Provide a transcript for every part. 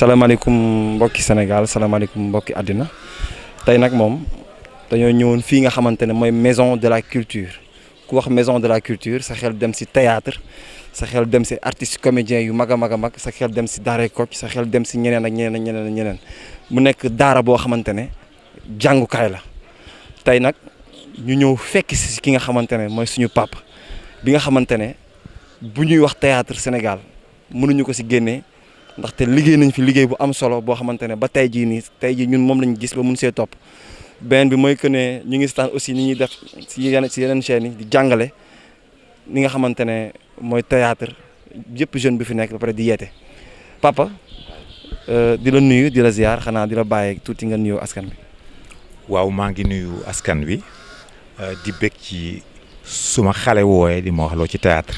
salaamaaleykum mbokki Sénégal salaamaaleykum mbokki àddina tey nag moom dañoo ñëwoon fii nga xamante ne mooy maison de la culture ku wax maison de la culture sa xel dem si théâtre sa xel dem si artistes comédiens yu mag a mag a mag sa xel dem si daaray Kocc sa xel dem si ñeneen ak ñeneen ak ñeneen ak ñeneen mu nekk daara boo xamante ne jàngukaay la tey nag ñu ñëw fekk si ki nga xamante ne mooy suñu papa bi nga xamante ne bu ñuy wax théâtre Sénégal mënuñu ko si génnee. ndaxte liggéey nañ fi liggéey bu am solo boo xamante ne ba tey jii nii tey jii ñun moom lañu gis ba mun see topp beneen bi mooy que ne ñu ngi seetaan aussi ni ñuy def si yeneen chaînes yi di jàngale ni nga xamante ne mooy théâtre yëpp jeune bi fi nekk ba pare di yeete papa di la nuyu di la ziar xanaa di la bàyyi tuuti nga nuyoo askan bi. waaw maa ngi nuyu askan wi di bëgg ci suma xale wooye di ma wax loo ci théâtre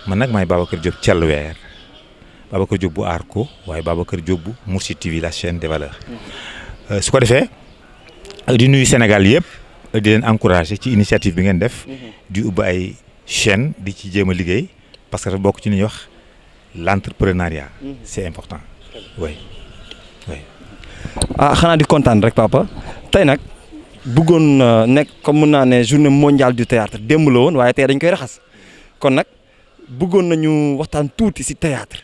man nag maay Babacar Diop Thialwer Babacar Diop bu Arco waaye Babacar Diop bu Mourchid TV la chaîne des valeurs su ko defee di nuyu Sénégal yëpp di leen encourager ci initiative bi ngeen def di ubbi ay chaîne di ci jéem a liggéey parce que dafa bokk ci li ñuy wax l'entrepreneuriat c'est important oui. Xanaa di kontaan rek papa tey nag bëggoon nekk comme mun naa ne journée mondiale du théâtre démb la woon waaye tey dañ koy raxas kon nag bëggoon nañu waxtaan tuuti si théâtre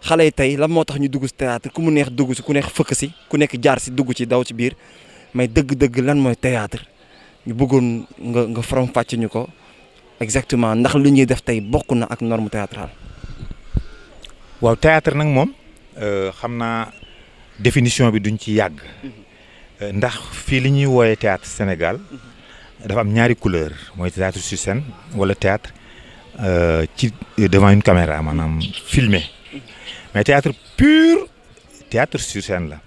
xale yi tey lan moo tax ñu dugg si théâtre ku mu neex dugg si ku neex fëkk si ku nekk jaar si dugg ci daw ci biir mais dëgg-dëgg lan mooy théâtre ñu bëggoon nga faram-fàcce ñu ko exactement ndax li ñuy def tey bokk na ak norme théâtrale. waaw théâtre nag moom xam naa définition bi duñ ci yàgg ndax fii li ñuy wooyee théâtre Sénégal dafa am ñaari couleur mooy théâtre sur scène wala théâtre ci devant une caméra maanaam filmé. mais théâtre pur théâtre sur scène la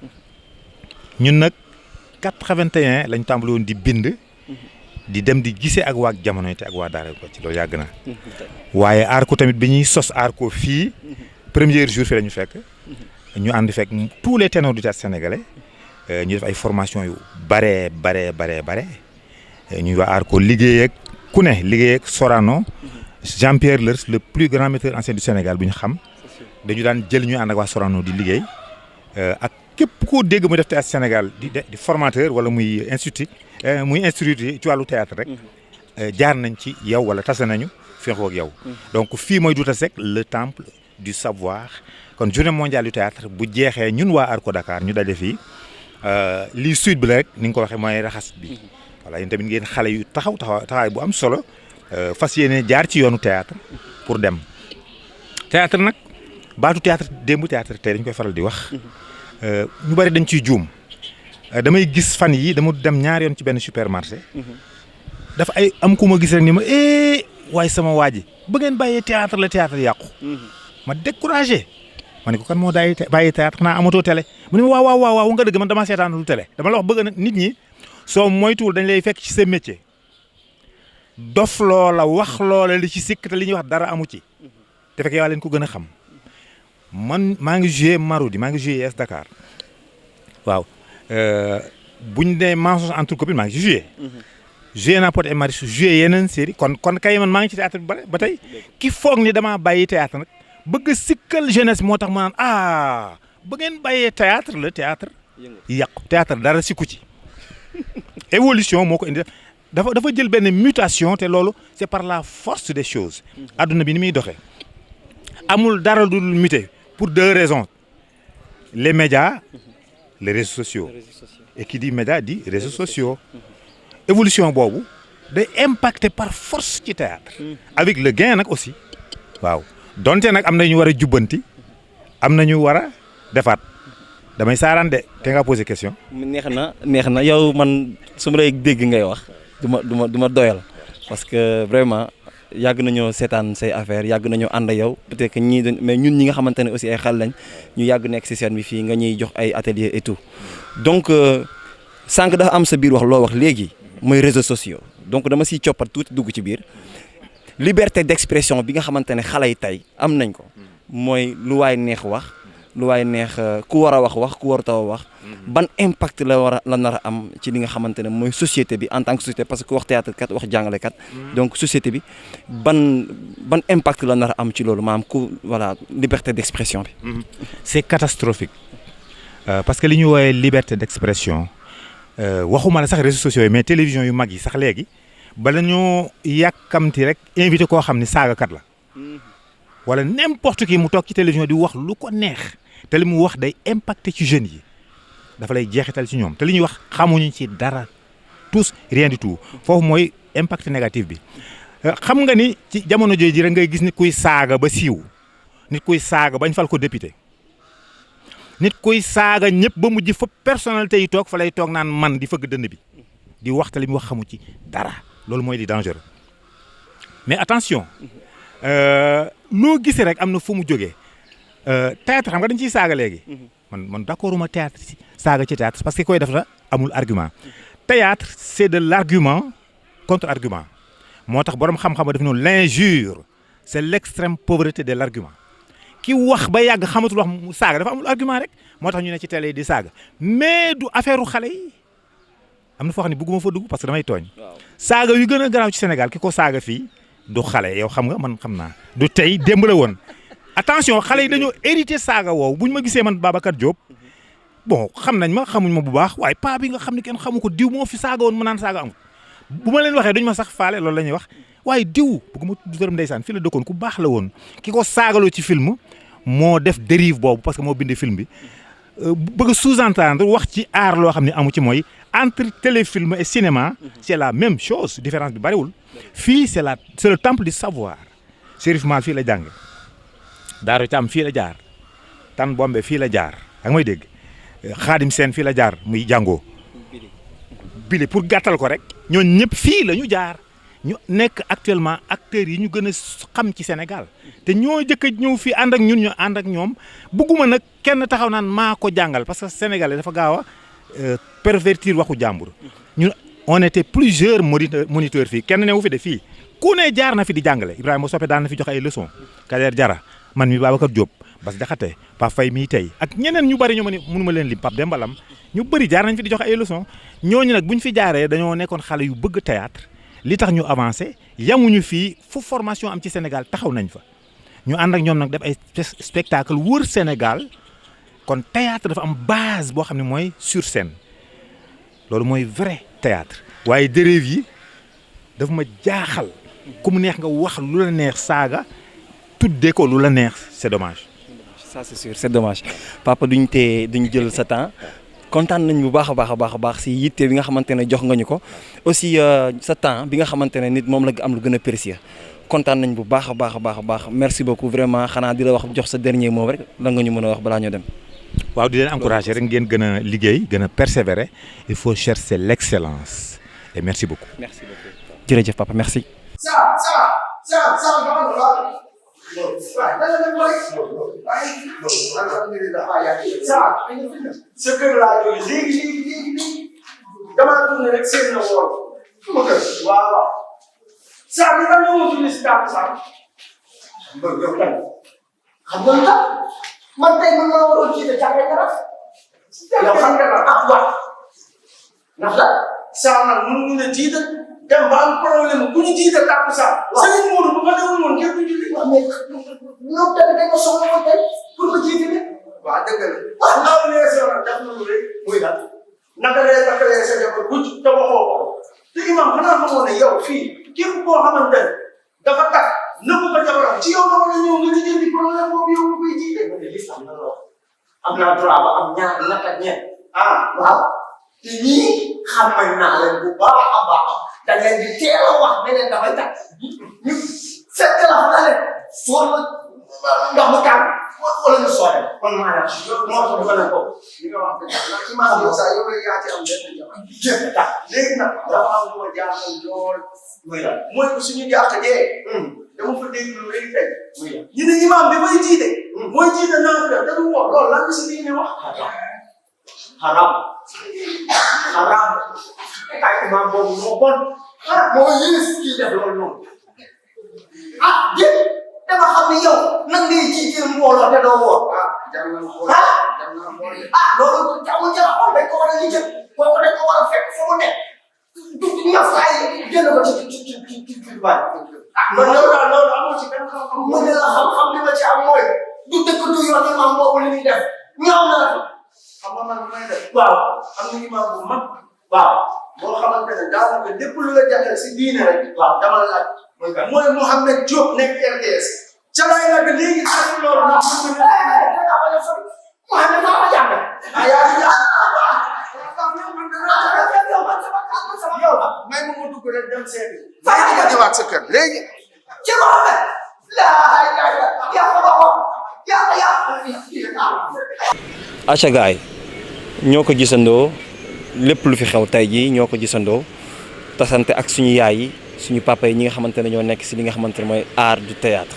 ñun nag 81 lañ tàmbali woon di bind di dem di gisee ak waa jamono te ak waa daara ko ci loolu yàgg na waaye Arco tamit bi ñuy sos Arco fii premier jour fi la ñu fekk ñu ànd fekk tous les ténors du théâtre sénégalais ñu def ay formation yu bare ñuy waa Arco liggéey ak ku ne liggéey ak Sorano Jean-Pierre Lers le plus grand metteur en scène du Sénégal bu ñu xam dañu daan jël ñu ànd ak waa Sorano di liggéey ak képp koo dégg mu def théâtre Sénégal di formateur wala muy instructeur ci wàllu théâtre rek jaar nañ ci yow wala tase nañu feexoo ak yow. donc fii mooy Douta Seck le temple du savoir kon journée mondiale du théâtre bu jeexee ñun waa Arco Dakar ñu daje fii lii suite bi la rek ni nga ko waxee mooy raxas bi. voilà yéen tamit ngeen xale yu taxawaay bu am solo fas yéene jaar ci yoonu théâtre pour dem théâtre nag. baatu théâtre démb théâtre tey dañ koy faral di wax ñu bari dañ ciy juum damay gis fan yi dama dem ñaari yoon ci benn supermarché dafa ay am ku ma gis rek ni ma waaye sama waa ji ba ngeen bàyyee théâtre la théâtre yàqu ma découragé ma ne ko kan moo daay bàyyee théâtre xanaa amatoo télé mu ne ma waaw nga dëgg man dama seetaanatul télé dama la wax bëgg na nit ñi soo moytuwul dañ lay fekk ci sa métier dof loola wax loola li ci sikk te li ñuy wax dara amu ci te fekk yaa leen ko gën a xam man maa ngi joué Marodi maa ngi joué Yes Dakar waaw buñ ne mensonge entre copines maa ngi joué. joué naa Pod et Marichou joué yeneen série kon kay man maa ngi ci théâtre bi ba tey ki foog ni damaa bàyyi théâtre nag bëgg a sikkal jeunesse moo tax ma naan ba ngeen bàyyee théâtre la théâtre yàqu théâtre dara sikku ci évolution moo ko indi dafa jël benn mutation te loolu c'est par la force des choses. adduna bi ni muy doxee amul dara lu muté. pour deux raisons les médias les réseaux sociaux et qui dit médias dit réseaux sociaux évolution boobu day impacter par force ci théâtre avec le gain nag aussi waaw donte nag am na ñu war a jubbanti am na ñu war a defaat damay saaraan de te nga posé question. neex na yow man su ma lay dégg ngay wax du ma doyal parce que vraiment. yàgg nañoo seetaan say affaire yàgg nañoo ànd ak yow peut-être que mais ñun ñi nga xamante ne aussi ay xel lañ ñu yàgg nekk ci scène bi fii nga ñuy jox ay atelier et tout donc sànq dafa am sa biir wax loo wax léegi mooy réseaux sociaux donc dama siy coppat tuuti dugg ci biir liberté d'expression bi nga xamante ne xale yi tey am nañ ko mooy lu waay neex wax lu waay neex ku war a wax ku warut a wax ban impact la nar a am ci li nga xamante ne mooy société bi en tant que société parce que ku wax théâtre kat wax jàngalekat donc société bi ban impact la nar a am ci loolu maanaam voilà liberté d'expression bi. C'est catastrophique parce que li ñu woowee liberté d'expression waxuma la sax réseaux sociaux yi mais télévision yu mag yi sax léegi bala ñoo yàkkamti rek invité koo xam ni saagakat la wala n'importe qui mu toog ci télévision di wax lu ko neex te li mu wax day impacter ci jeunes yi dafa lay jeexital ci ñoom te li ñuy wax xamuñu ci dara tous rien du tout foofu mooy impact négatif bi xam nga ni ci jamono jooju rek ngay gis nit kuy saaga ba siiw nit kuy saaga bañ fal ko député nit kuy saaga ñëpp ba mujj fa personnalité yi toog fa lay toog naan man di fëgg dënn bi di wax te li mu wax xamu ci dara loolu mooy di dangereux mais attention loo gisee rek am na fu mu jógee théâtre xam nga dañ ciy saaga léegi man d'accord uma théâtre ci saaga ci théâtre parce que koy def la amul argument théâtre c'est de l'argument contre argument moo tax borom xam-xam daf noonu l'injure c'est l'extrême pauvreté de l'argument ki wax ba yàgg xamatul wax mu saaga dafa amul argument rek moo tax ñu ne ci télé yi di saaga mais du affaire u xale yi am na foo xam ne bëgguma fa dugg parce que damay tooñ saaga yu gën a garaaw ci Sénégal ki ko saaga fii du xale yow xam nga man xam naa du tey démb la woon attention xale yi dañoo hérité saaga woowu bu ñu ma gisee man Babacar Diop bon xam nañ ma xamuñ ma bu baax waaye paa bi nga xam ne kenn xamu ko diw moo fi saaga woon mu naan saaga amul bu ma leen waxee duñ ma sax faale loolu la ñuy wax waaye diw bëgguma tudd turam ndeysaan fii la dëkkoon ku baax la woon ki ko saagaloo ci film moo def dérive boobu parce que moo bindee film bi bëgg a sous-entendre wax ci art loo xam ne amu ci mooy entre téléfilm et cinéma c'est la même chose différence bi bariwul fii c'est le temple du savoir Chérif Mal fii la jàng Daaru Thiam fii la jaar Tan Bombe fii la jaar ak may dégg Xaadim Seen fii la jaar muy jàngoo bili pour gàttal ko rek ñooñu ñëpp fii la ñu jaar ñu nekk actuellement acteurs yi ñu gën a xam ci Sénégal te ñoo jëkk a ñëw fii ànd ak ñun ñu ànd ak ñoom bëgguma nag kenn taxaw naan maa ko jàngal parce que sénégalais dafa gaaw a pervertir waxu jàmbur ñun on était plusieurs moniteurs fii kenn newu fi de fii ku ne jaar na fi di jàngale Ibrahima Sopé daan na fi joxe ay leçons Kader Jara man mi Babacar Diop Bas Jaxate Pape Faye mii tey ak ñeneen ñu bari ñu ma ne mënu ma leen lim Pape Demba Lam ñu bëri jaar nañ fi di joxe ay leçons ñooñu nag bu ñu fi jaaree dañoo nekkoon xale yu bëgg théâtre li tax ñu avancé yamuñu fii fu formation am ci Sénégal taxaw nañ fa ñu ànd ak ñoom nag def ay spectacle wër Sénégal kon théâtre dafa am base boo xam ne mooy sur scène loolu mooy vrai théâtre waaye dérive yi dafa ma jaaxal ku mu neex nga wax lu la neex saaga tuddee ko lu la neex c'est dommage. Ça c'est sûr c'est dommage papa duñ jël sa temps kontaan nañ bu baax a baax si yitte bi nga xamante ne jox nga ñu ko aussi sa temps bi nga xamante ne nit moom la am lu gën a précieux kontaan nañ bu baax a baax merci beaucoup vraiment xanaa di la wax jox sa dernier mot rek la nga ñu mën a wax balaa ñoo dem. waaw di leen encourager rek ngeen gën a liggéey gën a persévérer il faut chercher l'excellence et merci beaucoup. merci beaucoup jërëjëf papa merci. sa kër laa jógee léegi damaa tourné rek seen na woon sama kër waaw saa bi nga ñëwoon tourné si tàmm saa yow kan xam nga lu tax man tey man maa waroon jiite jàppee dara yow xam nga nag waaw ndax la saa nag mënuñu ne jiite dem ba am problème bu ñu jiite tàmm saa sëñ Modou bu fa newul woon kenn du julli wax mais ñoom tamit dañ ko soxla woon tey pour ko jiite ne waaw dëgg la waaw loolu leesoo nag def na lu rëy muy daal naka lee sa jabar bu te waxoo ko te imam xanaa xamoon ne yow fii képp koo xamante ne dafa tax nëbbu ko jabaram ci yow la war a ñëw nga lijjanti problème boobu yow nga koy jiite nga ne lislam na la wax am naa droit ba am ñaar naka ñeent waaw te ñii xamal naa leen bu baax a baax da ngeen di teel a wax beneen dafay tax ñu fekk la fa ne soor la ndox mu tàng wala ñu soore kon maanaam moo tax dafa ne ko li nga wax dëgg la ci maanaam saa yow rek yaa ci am benn jamono léegi nag dafa am lu ma jaaxal lool mooy que suñu jàkkaarloo dama fa dégg lu rëy tey ñu ne imam bi may jiite mooy jiite naa fi da du wax loolu lan la si diine wax haram ay imam boobu moo bon moo yées kii def loolu noonu dama xam ne yow nan ngay jiiteel mbooloo te doo woor loolu amul jara xool dañ ko war a lijjël kooku dañ ko war a fekk fa mu nekk du ñaf ay génn ko ci bari man loolu amul ci benn xam-xam mu ne la xam-xam li ma ci am mooy du dëkk du yoon imam boobu li muy def ñaaw na la xam nga man may def waaw am na imam bu mag waaw boo xamante ne daanaka lépp lu la jaxal si diine rek waaw dama la laaj mooy Mouhamed Diop nekk RTS ca lay nag léegi ak loolu ndax Mouhamed maa ko jàng yaa ngi yow may ma ma dugg rek dem seeti fay nga ñëwaat sa kër léegi ci Mouhamed acca gaay ñoo ko gisandoo lépp lu fi xew tey jii ñoo ko gisandoo tasante ak suñu yaay yi suñu papa yi ñi nga xamante ne ñoo nekk si li nga xamante ne mooy art du théâtre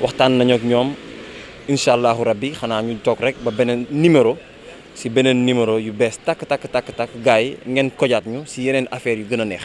waxtaan nañu ak ñoom incha allahu rabbi xanaa ñu toog rek ba beneen numéro si beneen numéro yu bees takk gaay yi ngeen kojaat ñu si yeneen affaire yu gën a neex